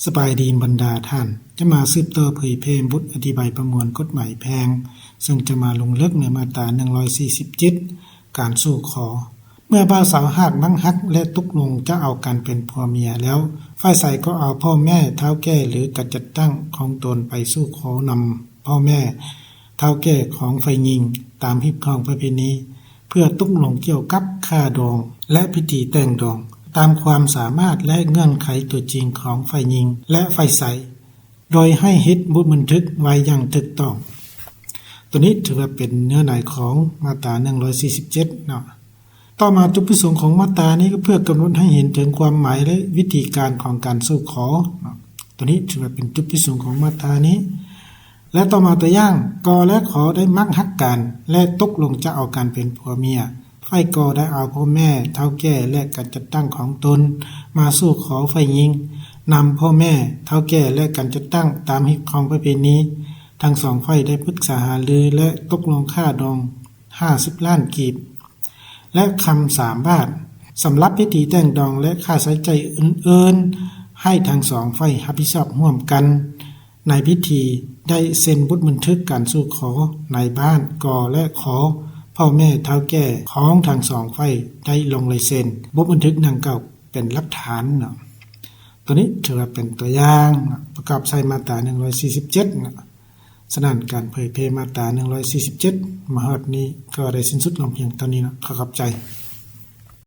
ສະບາຍດີບັນດາທ່ານ, ຈະມາສືບຕໍ່ເຜີຍແຜ່ບົດອະທິບາຍປະມວນກົດໝາຍແພ່ງ, ເຊິ່ງຈະມາລົງເລິກໃນມາດຕາໜຶ່ງຮ້ອຍສີ່ສິບເຈັດ ການສູ່ຂໍ. ເມື່ອບ່າວສາວຫາກມັກຮັກ ແລະ ຕົກລົງຈະເອົາກັນເປັນຜົວເມຍແລ້ວ, ຝ່າຍຊາຍກໍເອົາພໍ່ແມ່, ທ້າວແກ່ ຫຼື ການຈັດຕັ້ງຂອງຕົນໄປສູ່ຂໍນຳພໍ່ແມ່, ທ້າວແກ່ຂອງຝ່າຍຍິງ ຕາມຮີດຄອງປະເພນີ ເພື່ອຕົກລົງກ່ຽວກັບຄ່າດອງ ແລະ ພິທີແຕ່ງດອງ ຕາມຄວາມສາມາດ ແລະ ເງື່ອນໄຂຕົວຈິງຂອງຝ່າຍຍິງ ແລະ ຝ່າຍຊາຍ, ໂດຍໃຫ້ເຮັດບົດບັນທຶກໄວ້ຢ່າງຖືກຕ້ອງ. ໂຕນີ້ຖືວ່າເປັນເນື້ອໃນຂອງມາດຕາໜຶ່ງຮ້ອຍສີ່ສິບເຈັດເນາະ. ຕໍ່ມາ ຈຸດປະສົງຂອງມາດຕານີ້ກໍເພື່ອກຳນົດໃຫ້ເຫັນເຖິງຄວາມໝາຍ ແລະ ວິທີການຂອງການສູ່ຂໍເນາະ. ໂຕນີ້ຖືວ່າເປັນຈຸດປະສົງຂອງມາດຕານີ້. ແລະ ຕໍ່ມາຕົວຢ່າງ, ກ ແລະ ຂ ໄດ້ມັກຮັກກັນ ແລະ ຕົກລົງຈະເອົາກັນເປັນຜົວເມຍ. ຝ່າຍ ກ ໄດ້ເອົາພໍ່ແມ່, ທ້າວແກ່ ແລະ ການຈັດຕັ້ງຂອງຕົນມາສູ່ຂໍຝ່າຍຍິງ, ນຳພໍ່ແມ່, ທ້າວແກ່ ແລະ ການຈັດຕັ້ງຕາມຮີດຄອງປະເພນີ. ທັງສອງຝ່າຍໄດ້ປຶກສາຫາລື ແລະ ຕົກລົງຄ່າດອງຫ້າສິບລ້ານກີບ ແລະ ຄຳສາມບາດ. ສຳລັບພິທີແຕ່ງດອງ ແລະ ຄ່າໃຊ້ຈ່າຍອື່ນໆ ໃຫ້ທັງສອງຝ່າຍຮັບຜິດຊອບຮ່ວມກັນ. ໃນພິທີໄດ້ເຊັນບົດບັນທຶກການສູ່ຂໍໃນບ້ານ ກ ແລະ ຂ ພໍ່ແມ່ທ້າວແກ່ຂອງທັງສອງຝ່າຍໄດ້ລົງລາຍເຊັນ. ບົດບັນທຶກດັ່ງກ່າວເປັນຫຼັກຖານເນາະ. ໂຕນີ້ຖືວ່າເປັນຕົວຢ່າງເນາະ ປະກອບໃສ່ມາດຕາໜຶ່ງຮ້ອຍສີ່ສິບເຈັດເນາະ. ສະນັ້ນ ການເຜີຍແຜ່ມາດຕາໜຶ່ງຮ້ອຍສີ່ສິບເຈັດມາຮອດນີ້ກໍໄດ້ສິ້ນສຸດລົງພຽງເທົ່ານີ້ເນາະ. ຂໍຂອບໃຈ.